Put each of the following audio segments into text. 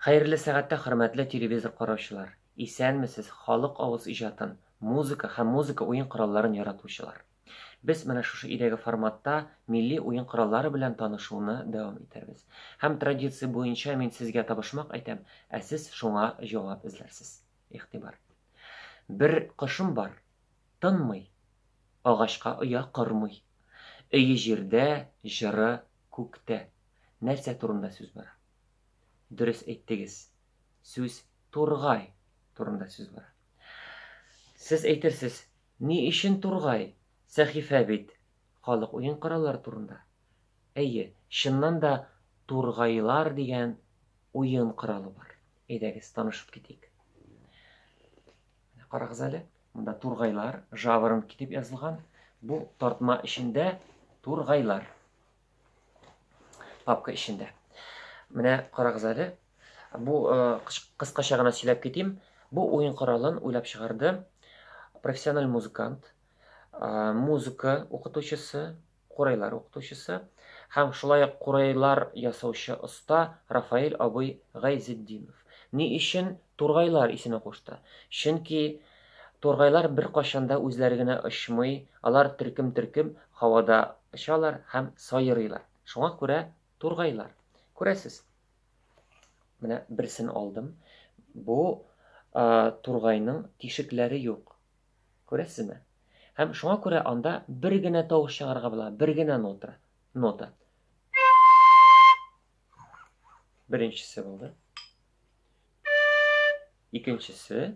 Хәерле сәгатьтә, хөрмәтле телевизор караучылар! Исәнмесез, халык авыз иҗатын, музыка һәм музыка уен коралларын яратучылар! Без менә шушы өйдәге форматта милли уен кораллары белән танышуны дәвам итәрбез. Һәм традиция буенча мин сезгә табышмак әйтәм, ә сез шуңа җавап эзләрсез. Игътибар! Бер кошым бар, тынмый, агачка оя кормый. Өе җирдә, җыры күктә. Нәрсә турында сүз бара? Дөрес әйттегез. Сүз тургай турында сүз бара. Сез әйтерсез, ни өчен тургай? Сәхифә бит халык уен кораллары турында. Әйе, чыннан да тургайлар дигән уен коралы бар. Әйдәгез, танышып китик. Карагыз әле, монда тургайлар, жаворонки дип язылган. Бу тартма эчендә тургайлар. Папка эчендә. Менә карагыз әле. Бу э, кыскача гына сөйләп китим. Бу уен коралын уйлап чыгарды профессиональ музыкант, э, музыка укытучысы, курайлар укытучысы һәм шулай ук курайлар ясаучы оста Рафаэль абый Гайзетдинов. Ни өчен тургайлар исеме кушты? Чөнки тургайлар беркайчан да үзләре генә очмый, алар төркем-төркем һавада очалар һәм сайрыйлар. Шуңа күрә тургайлар. Күрәсез, менә берсен алдым. Бу тургайның тишекләре юк. Күрәсезме? Һәм шуңа күрә анда бер генә тавыш чыгарырга була, бер генә нота. Нота. Беренчесе булды. Икенчесе,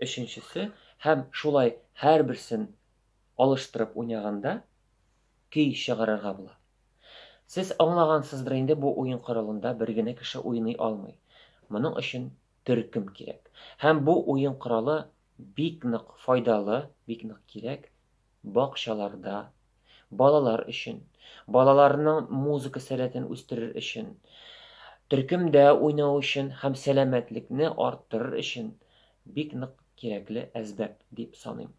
өченчесе һәм шулай һәрберсен алыштырып уйнаганда көй чыгарырга була. Сез аңлагансыздыр инде, бу уен коралында бер генә кеше уйный алмый. Моның өчен төркем кирәк. Һәм бу уен коралы бик нык файдалы, бик нык кирәк бакчаларда, балалар өчен, балаларның музыка сәләтен үстерер өчен, төркемдә уйнау өчен һәм сәламәтлекне арттырыр өчен бик нык кирәкле әсбап дип саныйм.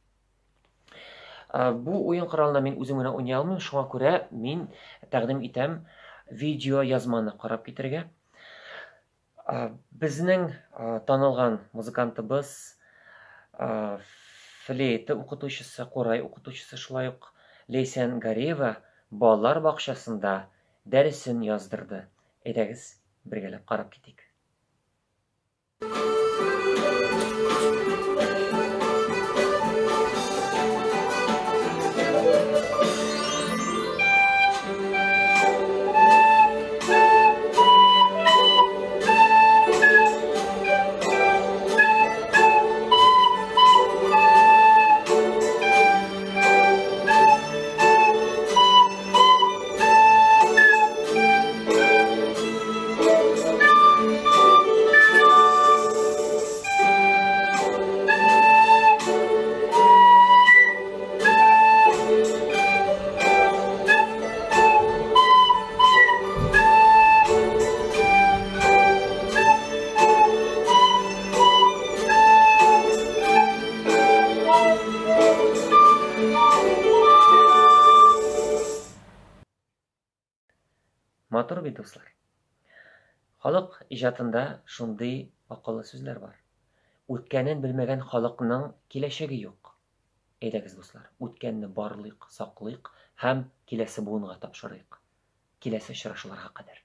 Бу уен коралына мин үзем генә уйный алмыйм, шуңа күрә мин тәкъдим итәм видео язманы карап китергә. Безнең танылган музыкантыбыз, флейта укытучысы, курай укытучысы шулай ук Ләйсән Гареева балалар бакчасында дәресен яздырды. Әйдәгез, бергәләп карап китик. Матур бит, дуслар. Халык иҗатында шундый акыллы сүзләр бар. Үткәнен белмәгән халыкның киләчәге юк. Әйдәгез, дуслар, үткәнне барлыйк, саклыйк һәм киләсе буынга тапшырыйк. Киләсе очрашуларга кадәр.